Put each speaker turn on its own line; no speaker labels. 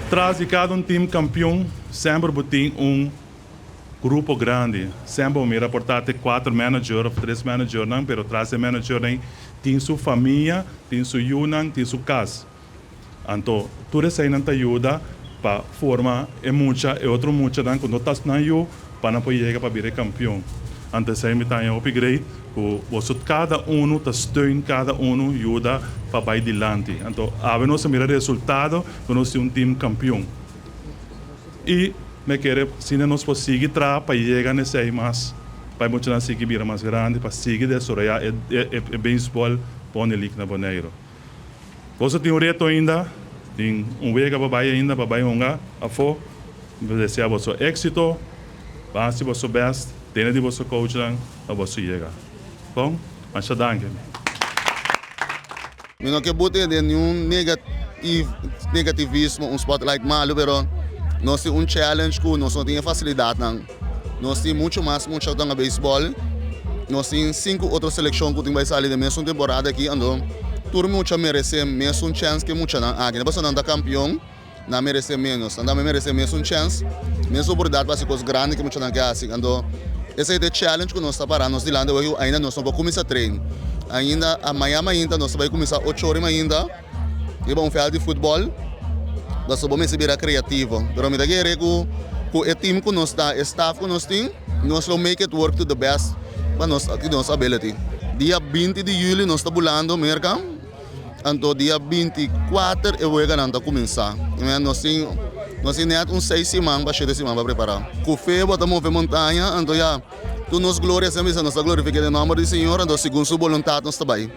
Tras di kada un tim kampion, semper bo tin un grupo grandi. Semper mira por ta kuater manager òf tres manager nan, pero tras di manager nan tin su famia, tin su yunan, tin su kas. Anto, tur esei nan ta yuda pa forma e mucha e otro mucha nan ku no ta nan yu pa nan por yega pa bira kampion. Anto, esei mi ta hopi great ku boso kada unu ta steun kada unu, yuda pa bai dilanti. Anto, awe nos mira resultado ku nos tin un tim kampion. I mi ke si nos por sigui tra pa yega na esei mas pa mucha nan sigui bira mas grandi, pa sigui desaroyá e baseball Pony League na Boneiru. Boso tin un reto ainda, tin un wega pa bai ainda, pa bai hunga afó. Mi ta deseá boso éksito, hasi boso best, tene di boso coach nan, pa boso yega. Bon, masha danki.
Mi no ke bota ningun negativismo, un spotlight malu, pero nos tin un challenge ku nos no tin fasilidat nan. Nos tin muchu mas mucha den baseball. Nos tin sinku otro selekshon ku tin bai sali den mesun temporada aki, anto tur mucha meresé mesun chance ku mucha nan aki. No nan ta kampion, nan meresé menos. Nan tambe meresé mesun chance, mesun oportunidat pa kos grandi ku mucha nan ke hasi. Anto esei ta e challenge ku nos ta pará nos dilanti awe, ainda nos no por kuminsá train. Ainda mañan ainda nos ta bai kuminsá 8 or ainda. Riba un veld di futbòl. Nos ta bai bira kreativo. Pero mi ta kere ku e team ku nos ta, e staff ku nos tin, nos lo make it work to the best pa nos ability. Dia 20 di yüli nos ta bulando Merka. Anto dia 24 e wega nan ta kuminsá. Nos tin net un 6 siman pa 7 siman pa prepará. Ku fe bo ta move montaña, anto ya, tur nos gloria semper nos ta glorifiká e nòmber di Señor, anto segun su boluntat nos ta bai.